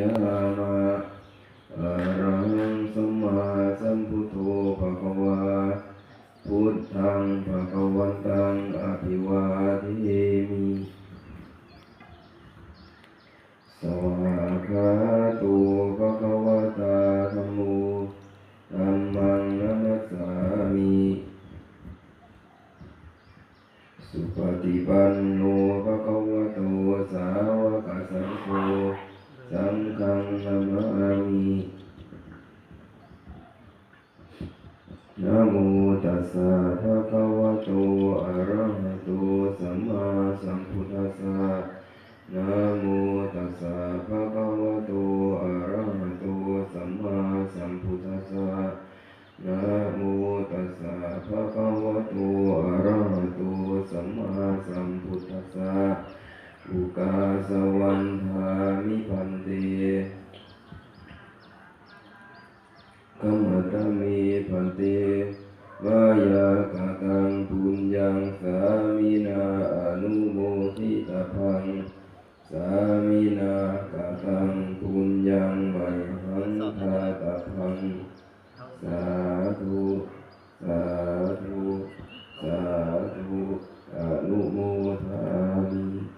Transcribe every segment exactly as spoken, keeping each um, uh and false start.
Yāma. Arahaṃ sammāsambuddho bhagavā. Buddhaṃ bhagavantaṃ abhivādemi. Svākkhāto bhagavatā dhammo. Dhammaṃ namassāmi. Supaṭipanno bhagavato sāvakasaṅgho. Saṅghaṃ namāmi. Namo tassa bhagavato arahato sammāsambuddhassa. Namo tassa bhagavato arahato sammāsambuddhassa. Namo tassa bhagavato arahato sammāsambuddhassa. Ukāsa vandāmi bhante. Khamatha me bhante, mayā kataṃ puññaṃ sāminā anumoditabbaṃ, sāminā kataṃ puññaṃ mayhaṃ dātabbaṃ. Sādhu, sādhu, sādhu, anumodāmi.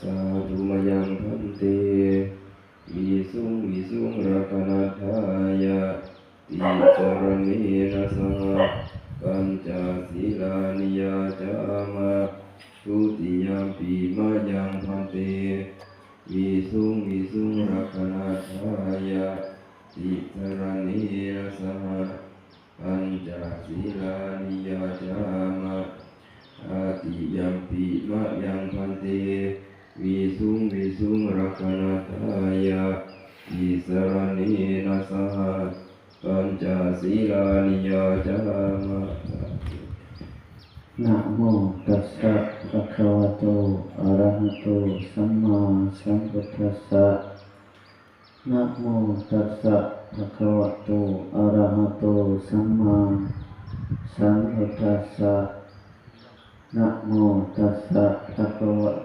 Sādhu mayaṃ bhante, visuṃ visuṃ rakkhaṇatthāya tisaraṇena saha pañca sīlāni yācāma. Dutiyampi mayaṃ bhante, visuṃ visuṃ rakkhaṇatthāya tisaraṇena saha pañca sīlāni yācāma. Tatiyampi mayaṃ bhante, visuṃ visuṃ rakkhaṇatthāya tisaraṇena saha pañca sīlāni yācāma. Namo tassa bhagavato arahato sammāsambuddhassa. Namo tassa bhagavato arahato sammāsambuddhassa. Namo tassa bhagavato